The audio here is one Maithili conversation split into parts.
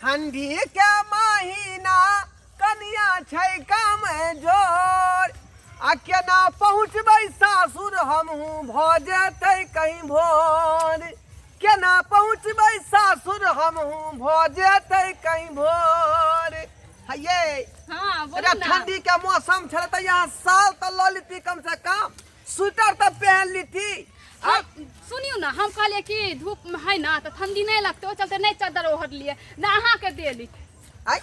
ठंडी के महीना कनिया छै कम जोर आ केना पहुँचबै सासुर हमहूँ भऽ जेतै कहीं भोर केना पहुँचबै सासुर हमहूँ भऽ जेतै कहीं भोर हये। हाँ, बोलू अरे ना। ठंडी के मौसम छलै तऽ यहाँ साल तऽ लऽ लेती, कम से कम स्वेटर तऽ पहन लेती। हम सुनियौ ने, हम कहलियै कि धूप में है ना तऽ ठंडी नहीं लगतै, ओहि चलते नहि चादर ओढ़लियै ना अहाँके देली। आइ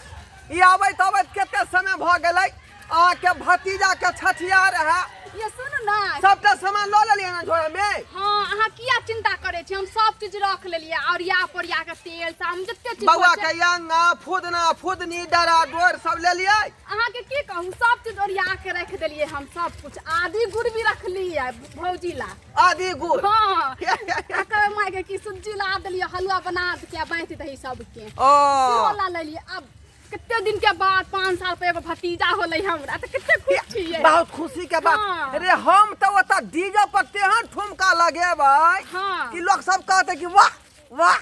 ई आबैत आबैत कते समय भऽ गेलै? अहाँके भतीजा के छठिया रहै। ये सुनू ना, सबटा सामान लऽ लेलियै ने झोरा में? हाँ, अहाँ किया चिंता करै छी, हम सब चीज रख लेलियै, अरिया पोरिया के तेल सब जते चीज बौआ होइ छै। के अंगा फुदना फुदनी डरा डोर सब लेलियै? अहाँके की कहू, सब चीज ओरिया के रख देलियै हम सब कुछ, आदि गुड़ भी रखलियै भौजी ला। आदि गुड़? हाँ, आ कहबै माय के कि सुज्जी ला देलियै, हलुआ बना के बाँटि दही सबके। ओ सेहो ला लेलियै। अब कते दिन के बाद 5 साल पर एगो भतीजा होलै हमरा, तऽ कते खुश छियै। बहुत खुशी के बात। हाँ। अरे हम तऽ ओतऽ डीजे पर तेहन ठुमका लगेबै हाँ। कि लोग सब कहते कि वाह वाह,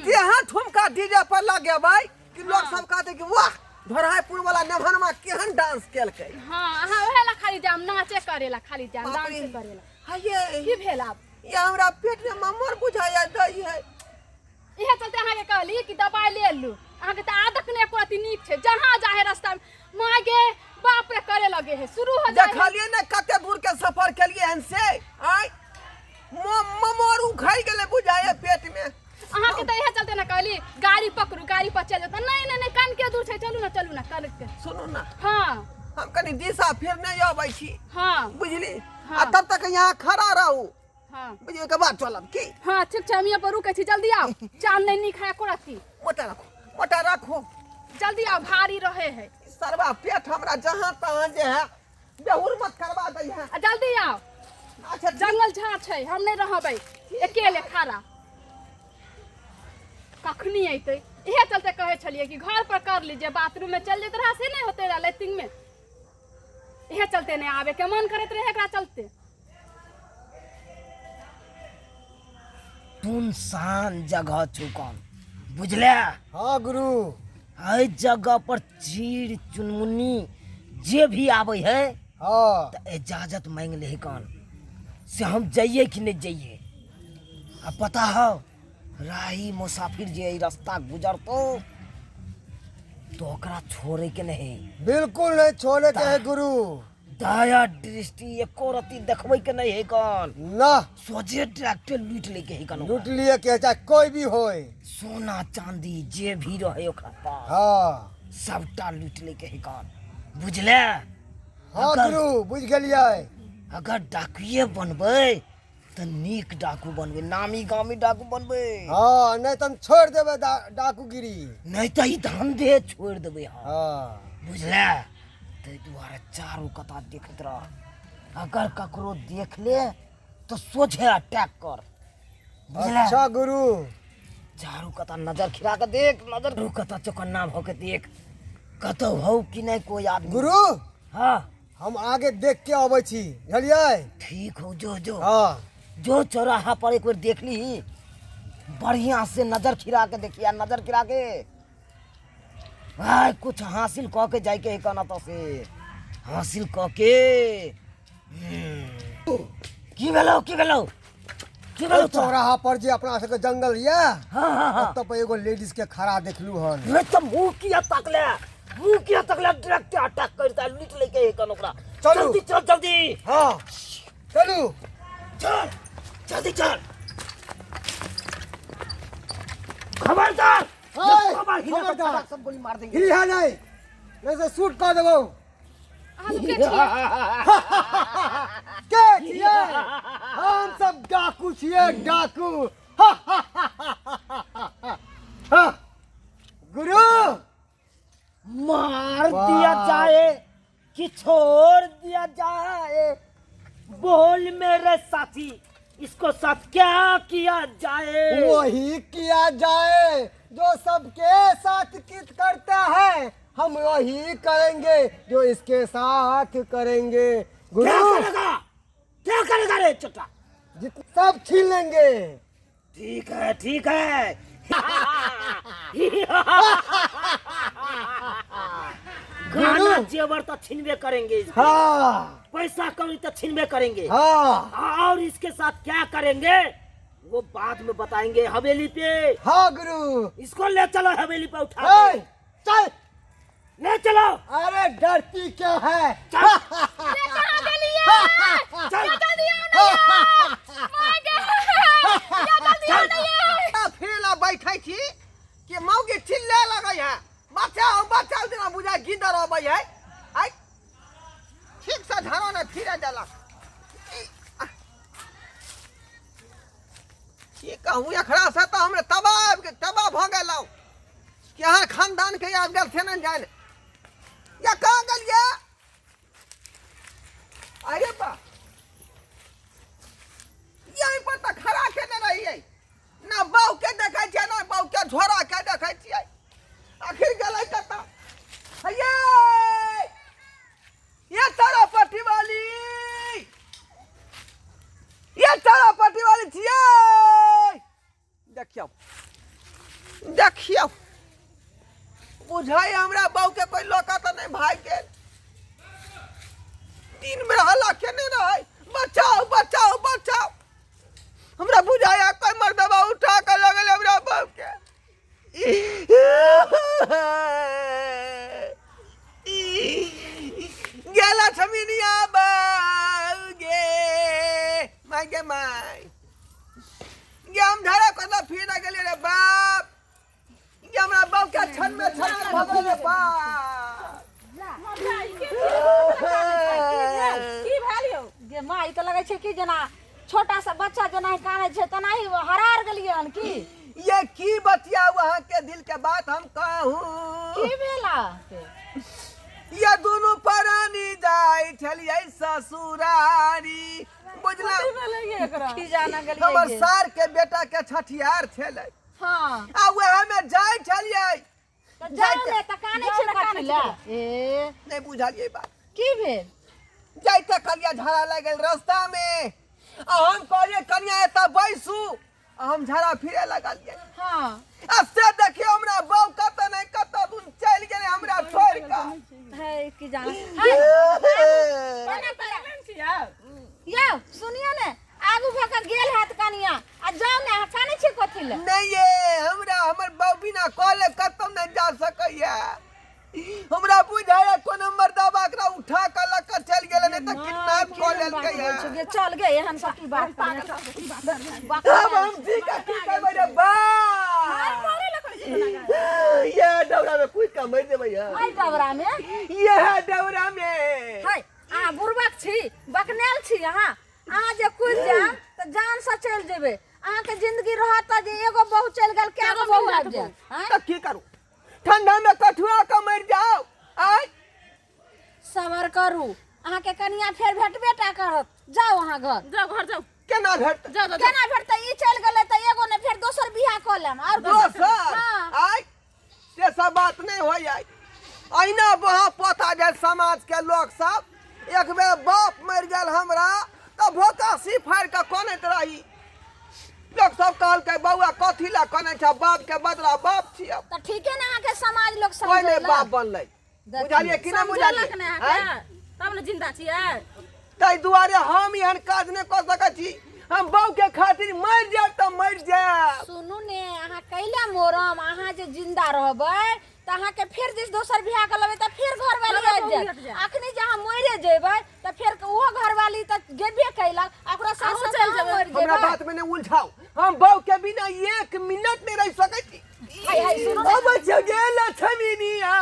तेहन ठुमका डीजे पर लगेबै कि लोग हाँ। सब कहते कि वाह, धोराईपुर वाला नेभनमा केहन डांस केलकै। हाँ, अहाँ ओहे ला खाली जाम नाचे करेला, खाली जाम बाप रे। डांस करेला। हये। की भेल आब? ये हमरा पेट में ममर बुझाया दै है। इहे चलते अहाँके कहली कि दबाइ ले लू, अहाँके तऽ आदत नहि एको रत्ती नीक छै, जहाँ जाहे रास्ता में माय गे बाप रे करे लगे है, शुरू हो जाए है। देखलिए ने कते दूर के सफर केलिए हन से आय ममोर उखड़ गेलै बुझाया पेट में। अहाँके तऽ इहे चलते ने कहली गाड़ी पकड़ू, गाड़ी पर चलि जाउ। नहि नहि नहि, कनके दूर छै, चलू ना चलू ना कनके। सुनू ना। हाँ। हम कनी दिशा फिर नहीं अबै छी। हाँ। बुझली? हाँ। आ तब तक यहाँ खड़ा रहू। हाँ। बुझिए के बाद चलब की? हाँ ठीक छै, हम यहाँ पर रुकै छी, जल्दी आउ, चाँद नहीं नीक है एको रत्ती। मोटा रखो, मोटा रखो, जल्दी आउ, भारी रहे है। सरवा पेट हमरा जहाँ तहाँ जे है बेहुर मत करवा दै है। आ जल्दी आउ। अच्छा ठीक। जंगल झाड़ छै, हम नहीं रहबै अकेले खड़ा, कखनी अयतै? इहे चलते कहै छलियै कि घर पर कर लीजिए, बाथरूम में चल जैते रहा से नहीं होते रहा लैट्रिन में, इहे चलते नहीं आवे के मन करैत रहे एकरा चलते। सुनसान जगह छौ कन, बुझले? हाँ गुरु। एहि जगह पर चीड़ चुनमुन्नी जे भी आबै है, हाँ, तऽ इजाजत मांगि ले कन से हम जइए कि नहीं जइए। आ पता हो राही मुसाफिर जे एहि रास्ता गुजरतो तो ओकरा छोड़े के नहीं। बिल्कुल नहीं छोड़े के है गुरु। दया दृष्टि एको रत्ती देखबै के नहीं है कन। ना। सोझे ट्रैक्टर लूट ले के है कन ओकरा। लूट लिए के है, चाहे कोई भी होए, सोना चांदी जे भी रहे ओकरा पास, हाँ, सबटा लूट ले के है कन, बुझले? हाँ गुरु, बुझ गेलियै। अगर डाकुए बनबै तऽ नीक डाकू बनबै, नामी गामी डाकू बनबै। हाँ, नहीं तऽ हम छोड़ देबै डाकूगिरी। नहीं तऽ ई धंधे छोड़ देबै हम। हाँ। बुझले? ताहि दुआरे चारू कता देखैत रह, अगर ककरो देख ले तऽ सोझे अटैक कर, बुझले? अच्छा गुरु। चारू कता नजर खिरा के देख, नजर चारू कता चौकन्ना भऽ के देख, कतौ हौ कि नहि कोई आदमी। गुरु। हाँ। हम आगे देख के अबै छी, बुझलियै? ठीक हो, जो जो। हाँ। जो चौराहा पर एक बेर देख ली बढ़िया से, नजर खिरा के देखिया, नजर खिरा के भाई कुछ हासिल कऽ के जाइके है कहना तो से हासिल कऽ के। की भेलौ, की भेलौ, की भेलौ? ओहि चौराहा पर जे अपना सबके जंगल ये, हाँ हाँ हाँ, ओतऽ पर एगो लेडीज के खड़ा देखलू हन। रे तऽ मुँह किया तकले, मुँह किया तकले? डायरेक्ट अटैक करता, लूट लेके है कन ओकरा। चलू। जल्दी चल, जल्दी। हाँ चलू, चल जल्दी चल। खबरदार, ओए, खबर हिला तो खबरदार। फटाक सब गोली मार देंगे। हिलिहा नहीं, नहीं से शूट कर देबो। अहाँ सब के छियै? के छियै? हम सब डाकू छियै, डाकू। हाँ, गुरु। मार वाह। दिया जाए कि छोड़ दिया जाए, बोल मेरे साथी इसको साथ क्या किया जाए? वही किया जाए जो सबके साथ कित करता है, हम वही करेंगे जो इसके साथ करेंगे। गुरु। क्या करेगा, क्या करेगा रे चटा? सब छीन लेंगे। ठीक है ठीक है, गहना जेवर तो छीनबे करेंगे इसके। हाँ पैसा कौड़ी तो छीनबे करेंगे। हाँ और इसके साथ क्या करेंगे वो बाद में बताएंगे हवेली पे। हाँ गुरु। इसको ले चलो हवेली पे उठा ए, के। चल ले चलो। अरे डरती क्या है? चल ये कहाँ गेलियै? चल जल्दी आओ ना ये। माय गे। ये जल्दी आओ ना ये। आ, फिर ला बैठै छी कि मौगी चिल्ला लगै है, बचाओ बचाओ, जेना बुझाय गिदर अबै है। आइ ठीक से झाड़ो ने फिरे देलक। की कहूँ, एकरा से तऽ हमरा तबाह आबि गेल, तबाह भऽ गेलहुँ कि अहाँ खानदान के आबि गेल से नहि जानि या कहाँ गेलियै। अरे बा, यहीं पर तऽ खड़ा केने रहियै, ना बहू के देखै छियै ना बहू के झोरा के देखै छियै, आखिर गेलै कतऽ? हये ये तारा पट्टी वाली, ये तारा पट्टी वाली छियै। देखियौ देखियौ, बुझाइ हमरा बहू के कोई लऽ तऽ नहि भागि गेल। दिन में हल्ला केने रहै, बचाओ बचाओ बचाओ। हमरा बुझाया कोई मर्दबा उठा के लऽ गेलै हमरा बहू के। गेला छमिनिया बहू गे, माय गे my गे, हम झड़ा कतऽ फिर गेलियै रे बाप गे, हमरा बहू के क्षण में क्षण में भऽ गेलै रे बाप। की भेल यौ? गे माँ, ई तऽ लगै छै कि जेना छोटा सा बच्चा जेना कानै छै तेनाही हरार गेलियै हन की? ये की बतियाउ अहाँ के दिल के बात हम कहूँ। की भेल अहाँके? ये दुनू प्राणी जाय छलियै ससुरारी, बुझला? की जाना गेलियै हमर गे? सार के बेटा के छठियार छलै। हाँ। आ वएह में जाय छलियै। तऽ जाउ ने, तऽ कानै छै कथी लए? ए नहि बुझलियै बात। की भेल? जाइते कनिया झाड़ा लागि गेल रास्ता में, आ हम कहलियै कनिया एतऽ बैसू, आ हम झाड़ा फिरे लगलियै। हाँ। आ से देखियौ हमरा बहू कतऽ नहि कतऽ दून चलि गेलै हमरा छोड़ि कऽ। है की जाना है। यौ सुनियौ ने, आगू भऽ कऽ गेल हैत कनिया, आ जाउ ने, अहाँ कानै छियै कथी लए? नहि ये, हमरा हमर बहू बिना कहले कतौ नहि जा सकैया। हमरा बुझाया कोनो मर्दाबा एकरा उठा कऽ लऽ कऽ चलि गेलै, नहि तऽ किडनैप कऽ लेलकै गे। चल गे, एहन सब की बात करै? अब हम जी का की करबै रे बा? ये डौरा में कूद कऽ मरि जेबै। एहि डबरा में? ये डौरा में। है, अहाँ बुड़बक छी, बकनेल छी अहाँ। अहाँ जे कूदि जायब तऽ जान से चलि जेबै। अहाँके जिंदगी रहत तऽ जे एगो बहू चलि गेल, कए गो बहू आबि जायत? आँय? तऽ की करू, ठंडा में कठुआ कऽ मरि जाउ? आँय, सबर करू, अहाँके कनिया फेर भेटबे टा करत। जाउ अहाँ घर जाउ, घर जाउ। केना भेटतै? जाउ जाउ। केना भेटतै? ई चलि गेलै तऽ एगो ने फेर दोसर बियाह कऽ लेम आओर की? दोसर? हाँ। आँय, से सब बात नहि होइ। आइ अहिना बहा पोता भेल समाज के लोक सब। एक बेर बाप मरि गेल हमरा तऽ भोकासी फाड़ि कऽ कनैत रही। लोक सब कहलकै बौआ कथी लए कनै छ, बाप के बदला बाप छियै। तऽ ठीके ने अहाँके समाज लोक कोइ नहि समझेलक? बाप बनलै, बुझलियै कि नहि बुझलियै? समझेलक ने अहाँके तब ने जिंदा छियै। ताहि दुआरे हम एहन काज नहि कऽ सकै छी। हम बहू के खातिर मरि जायब तऽ मरि जायब। सुनू ने, अहाँ कैला मोरम? अहाँ जे जिंदा रहबै तऽ अहाँके फेर जे दोसर बियाह कऽ लेबै तऽ फेर घरवाली आबि जायत। अखनी जे अहाँ मरिए जेबै तऽ फेर ओहो घरवाली तऽ गेबे कैलक, आ ओकरा साथ अहूँ साथ चलि अहाँ जेबै। मरि हमरा जेबै। बात में नहि उलझाउ, हम बहू के बिना एक मिनट नहि रहि सकै छी। हाय हाय, सुनू ने। अब जगे लक्ष्मीनिया।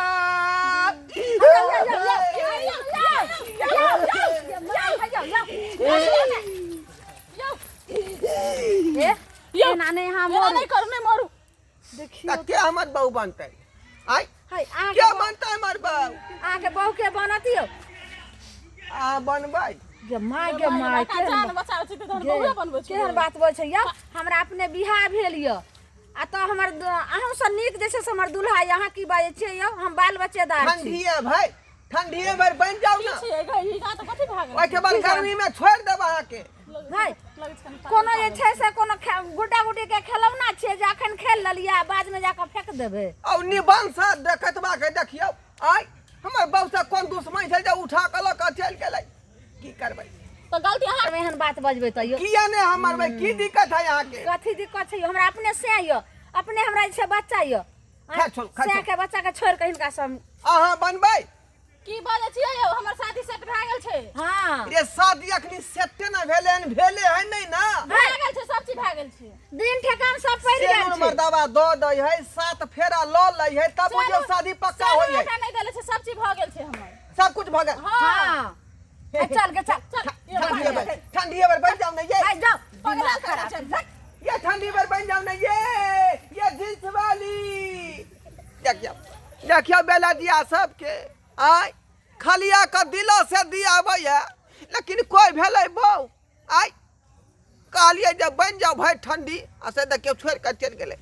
एना नहि अहाँ एना मरू। नहि करू, नहि मरू। देखियौ तऽ के हमर बहू बनतै? आय, हाय, अहाँके के बनतै हमर बहू? अहाँके बहू के बनत यौ? अहाँ बनबै? गे माय, गे माय, जान केहन बचाबै छी तऽ तहन बहुए बनबै छी। केहन बात बोल छै यौ? हमरा अपने बियाह भेल यऽ, आ तऽ हमर अहूँसँ नीक जे छै से हमर दुल्हा यऽ। अहाँ की बाजै छियै यौ? हम बाल बच्चेदार छी। ठंडीए भाई, ठंडीए भरि बनि जाउ की ने। छियै गै? ई गाँ तऽ कथी भए गेल? ओहिके बाद गर्मी में छोड़ि देब अहाँके। है, लगै छै कनि पागल कोनो जे पागल। छै से कोनो गुड्डा गुड्डी के खेलौना छियै जे अखन खेल लेलियै आ बादमे जाकऽ फेंक देबै। औ निबंध से देखतबा के देखियौ आय हमर बहू से कोन दुश्मन छै जे उठा कऽ लऽ कऽ चलि गेलै की करबै तऽ गलती अहाँ एहन बात बजबै तैयो किया नहि हम मरबै की दिक्कत है अहाँके कथी दिक्कत छै यौ? हमरा अपने से यौ अपने हमरा जे छै बच्चा यौ खा छोड़, खा सएह छोड़। के बच्चा के छोड़ि कऽ हिनका सब अहाँ बनबै की बाजै छियै यौ हमर शादी सेट भए गेल छै हाँ रे शादी अखनी सेटे न भेलै हन भेले है नहि ना भए गेल छै सब चीज भए गेल छै दिन ठेकान सब पड़ि सेनुर गेल छै मर्दाबा दऽ दै है सात फेरा लऽ लै है तब बुझियौ शादी पक्का होइ है सेनुर नहि देले छै सब चीज भऽ गेल छै हमर सब कुछ भऽ गेल हाँ हाँ ए, चल गे चल चल ठंडी बेर ठंडी बेर बन जाओ ना ये भाई जाओ पगला खराब छै ये ठंडी बेर बन जाओ ना ये जींस वाली देखियौ देखियौ बेला दिया सबके आय खलिया के दिलो से दियाबैया लेकिन कोई भेलै बौ आय कहलियै जे बनि जाओ भाई ठंडी आ से देखियौ छोड़ि कऽ चलि गेलै।